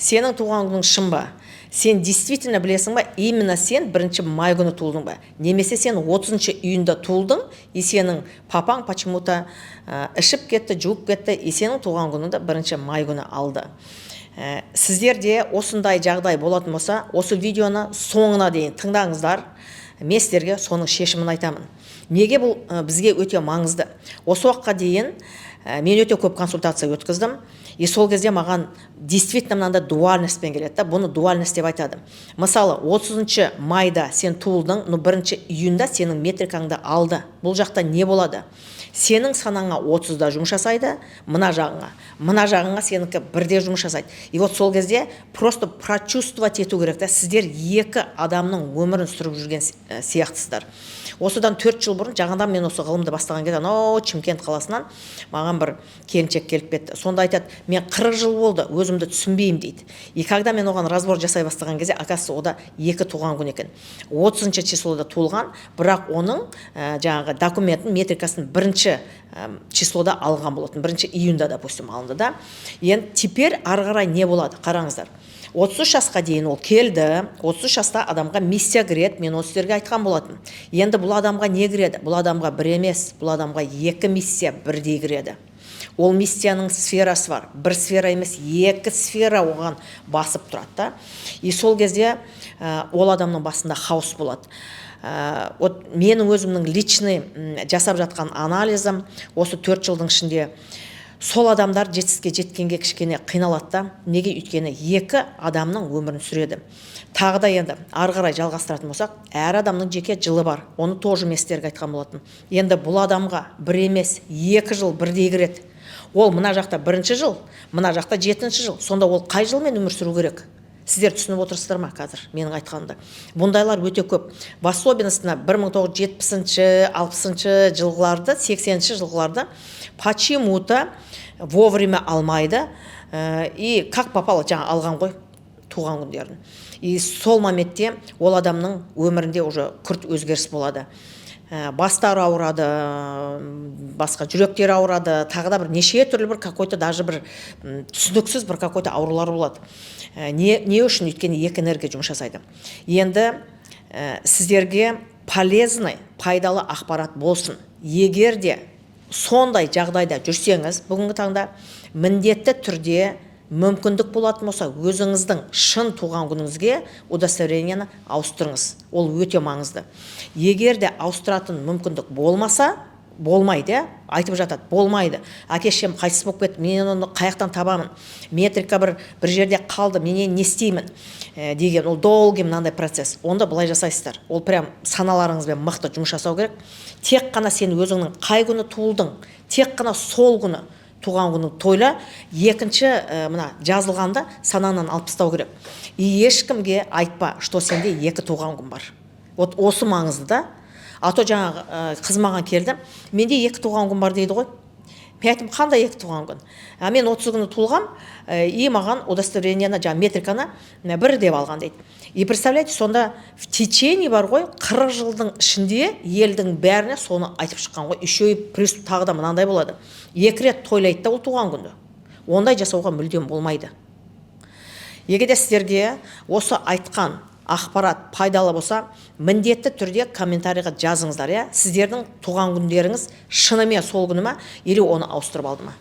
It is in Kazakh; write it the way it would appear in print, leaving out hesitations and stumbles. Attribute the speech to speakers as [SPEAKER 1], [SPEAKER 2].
[SPEAKER 1] Сенің туған күнің шын ба? Сен действительно білесің ба, именно сен 1 май күні туылдың ба, немесе сен 30 июньда туылдың и сенің папаң почему-то ішіп кетті, жуып кетті, и сенің туған күніңді 1 май күні алды? Сіздерде осындай жағдай болатын болса, осы видеоны соңына дейін тыңдаңыздар, мен сіздерге соның шешімін айтамын. Неге бұл бізге өте маңызды? Осы уақытқа дейін мен өте көп консультация өткіздім, и сол кезде маған действительно мынандай дуальностьпен келеді да. Бұны дуальность деп айтады. Мысалы, 30 майда сен туылдың, но 1 июньда сенің метрикаңды алды. Бұл жақта не болады? Сенің санаңа 30-да жұмыс жасайды, мына жағыңа, мына жағыңа сенікі бірде жұмыс жасайды. И вот сол кезде просто прочувствовать ету керек та, сіздер екі адамның өмірін сүріп жүрген сияқтысыздар. Осыдан 4 жыл бұрын, жаңадан мен осы ғылымды бастаған кезде, анау Шымкент қаласынан маған бір келіншек келіп кетті. Сонда айтады: «Мен 40 жыл болды, өзімді түсінбеймін», – дейді. И когда мен оған разбор жасай бастаған кезде, оказывается, ода екі туған күн екен. 30 числода туылған, бірақ оның жаңағы документін, метрикасын бірінші числода алған болатын, 1 июньда, допустим, алынды да. Енді теперь ары қарай не болады? Қараңыздар, 33 жасқа дейін ол келді. 33 жаста адамға миссия кіреді, мен оны сіздерге айтқан болатын. Енді бұл адамға не кіреді? Бұл адамға бір емес, бұл адамға екі миссия бірдей кіреді. Ол миссияның сферасы бар, бір сфера емес, екі сфера оған басып тұрады да. И сол кезде ол адамның басында хаос болады. Вот менің өзімнің личный жасап жатқан анализім осы 4 жылдың ішінде, сол адамдар жетістікке жеткенге кішкене қиналады да. Неге? Өйткені екі адамның өмірін сүреді. Тағы да енді ары қарай жалғастыратын болсақ, әр адамның жеке жылы бар, оны тоже мен сіздерге айтқан болатын. Енді бұл адамға бір емес, 2 жыл бірдей кіреді. Ол мына жақта бірінші жыл, мына жақта жетінші жыл. Сонда ол қай жылмен өмір сүру керек? Сіздер түсініп отырсыздар ма қазір менің айтқанымды? Бұндайлар өте көп, в особенности мына 1970-, 60-жылғыларды, 80-жылғыларды почему-то вовремя алмайды и как попало жаңа алған ғой туған күндерін. И сол моментте ол адамның өмірінде уже күрт өзгеріс болады. Бастары ауырады, басқа жүректері ауырады, тағы да бір неше түрлі бір какой-то даже бір түсініксіз бір какой-то аурулар болады. Не үшін? Өйткені екі энергия жұмыс жасайды. Енді сіздерге полезный, пайдалы ақпарат болсын. Егер де сондай жағдайда жүрсеңіз, бүгінгі таңда міндетті түрде мүмкіндік болатын болса, өзіңіздің шын туған күніңізге удостоверениені ауыстырыңыз, ол өте маңызды. Егер де ауыстыратын мүмкіндік болмаса, болмайды, иә, айтып жатады: «Болмайды, әке шешем қайтыс болып кетті, мен оны қаяқтан табамын, метрика бір жерде қалды, мен енді не істеймін?» Деген ол долгий мынандай процесс. Онда былай жасайсыздар, ол прям саналарыңызбен мықты жұмыс жасау керек. Тек қана сен өзіңнің қай күні туылдың, тек қана сол күні туған күнің тойла. Екінші мына жазылғанда санаңнан алып тастау керек и ешкімге айтпа, что сенде екі туған күн бар. Вот осы маңызды да. А то жаңағы қыз маған келді, «Менде екі туған күн бар», – дейді ғой. Мен айттым: «Қандай екі туған күн?» «А мен 30 күні туылғам, и маған удостоверениені, жаңағы метриканы бір деп алған», – дейді. И представляете, сонда в течение бар ғой 40 жылдың ішінде елдің бәріне соны айтып шыққан ғой. Еще и плюс тағы да мынандай болады: екі рет тойлайды да ол туған күнді. Ондай жасауға мүлдем болмайды. Егер де сіздерге осы айтқан ақпарат пайдалы болса, міндетті түрде комментарийға жазыңыздар, иә, сіздердің туған күндеріңіз шынымен сол күні ма или оны ауыстырып алды ма?